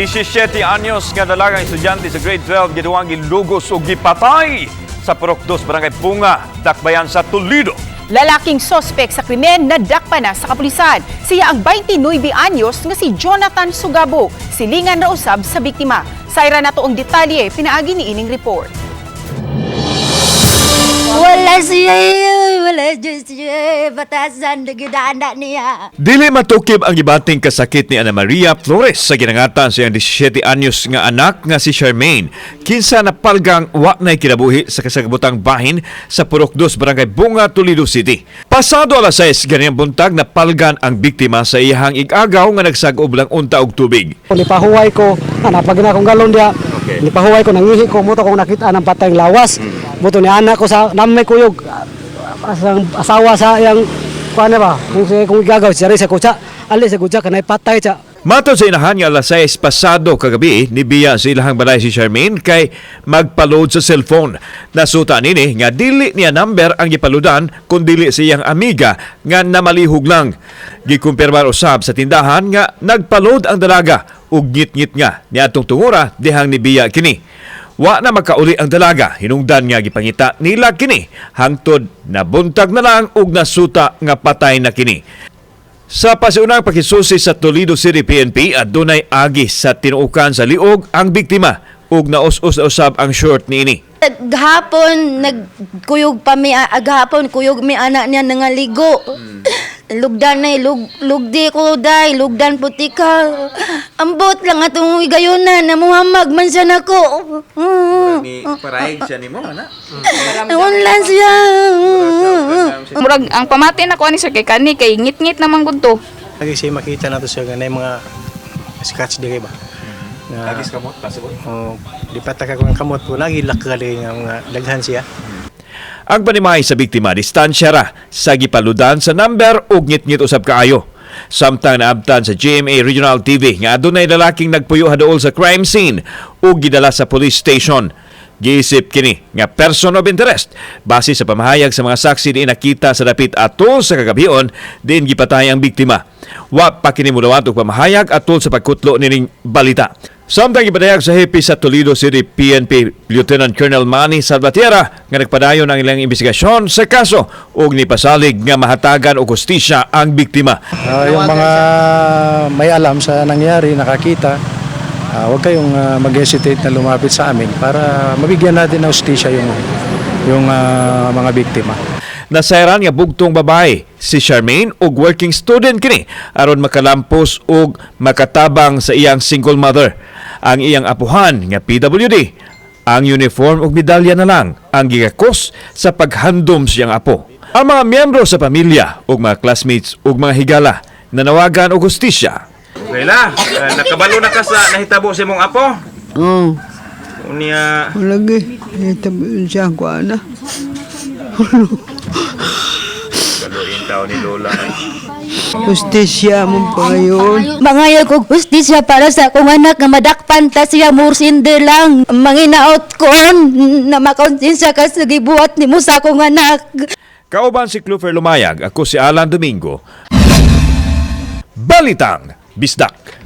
17 anyos nga dalagang estudyante sa grade 12 giduwang gilugos ug gipatay sa Purok 2, Barangay Bunga, Dakbayan sa Toledo. Lalaking sospek sa krimen nadakpa na sa kapulisan. Siya ang 29 anyos nga si Jonathan Sugabo. Silingan ra usab sa biktima. Sayra nato ang detalye pinaagi ni ining report. Wala siya, wala Diyos siya, batasan na gidana niya. Dili matukib ang gibating kasakit ni Ana Maria Flores sa ginangatan sa iyang 17 anyos nga anak nga si Charmaine, kinsa napalgang wa na'y kinabuhi sa kasagabutang bahin sa Purok 2, Barangay Bunga, Toledo City. Pasado alas 6 ganiyang buntag, napalgan ang biktima sa iyahang igagaw nga nagsagob lang unta og tubig. Nipahuway ko, napag na akong galon diya. Nipahuway ko, nangihi ko, muto kong nakita ng patayng lawas. Muto ni anak ko sa namay kuyog, asang asawa sa iyang kuan na ba, kung igagaw, siya rin sa kutsa, ali sa kutsa, kanay patay siya. Matod sa inahan nga alas 6 pasado kagabi, nibiya sa ilahang balay si Charmaine kay magpaload sa cellphone. Nasuta nini nga dili niya number ang gipaludan kun dili sa iyang amiga nga namalihog lang. Gikumpirmar usab sa tindahan nga nagpaload ang dalaga ug ngit-ngit nga niadtong tungura dihang nibiya kini. Wa na makauli ang dalaga, hinungdan nga gipangita nila kini hangtod nabuntag na lang ug nasuta nga patay na kini. Sa pasiunang pakisusi sa Toledo City PNP, adunay agi sa tinuokan sa liog ang biktima ug naus-us na usab ang short niini. Gahapon, nagkuyog pa mi, agahapon, kuyog mi anak niya nangaligo. Lugdan na, lugdi ko day, lugdan puti ka. Ambot lang atong igayunan, na muhamag man siya nako. Ni paraig siya nimo ana. Wala siya. Murag ang pamati na ko ani sir kay kani kay ngit-ngit naman gud to. Lagi siya makita nato siya ganay mga scratch di ba? Nga, kamot possible. Oh, di pa taka ko ang kamot po lagi lakka di nga mga daghan siya. Ang panimay sa biktima distansya ra sa gipaludan sa number ug ngit-ngit usab kaayo. Samtang naabtan sa GMA Regional TV nga adunay lalaking nagpuyo haduol sa crime scene ug gidala sa police station. Giisip kini nga person of interest base sa pamahayag sa mga saksi diin nakita sa dapit atol sa kagabion diin gipatay ang biktima. Wa pa kini modawat og pamahayag atol sa pagkutlo nining balita. Samtang gipadayag sa hepe sa Toledo City PNP Lieutenant Colonel Manny Salvatierra nga nagpadayon ang ilang investigasyon sa kaso ug nipasalig nga mahatagan og hustisya ang biktima. Yung mga may alam sa nangyari, nakakita, huwag kayong mag-hesitate na lumapit sa amin para mabigyan natin ng hustisya yung mga biktima. Nasayran nga bugtong babae si Charmaine ug working student kini aron makalampos og makatabang sa iyang single mother. Ang iyang apuhan nga PWD, ang uniform ug medalya na lang ang gigakos sa paghandom siyang apo. Ang mga miyembro sa pamilya ug mga classmates ug mga higala nanawagan og hustisya. Okay la, nakabalo na ka sa nahitabo sa imong apo. Oo, Unya, lagi. Ito siya ko ana. kaluin tao ni Lola. Justisya mo pa yun. Mangayo kog hustisya para sa akong anak nga madakpan ta siya mursinde lang. Manginaot ko na makonsensya ka sa gibuhat nimo sa akong anak. Kauban si Clufer Lumayag, ako si Alan Domingo. Balitang Bisdak.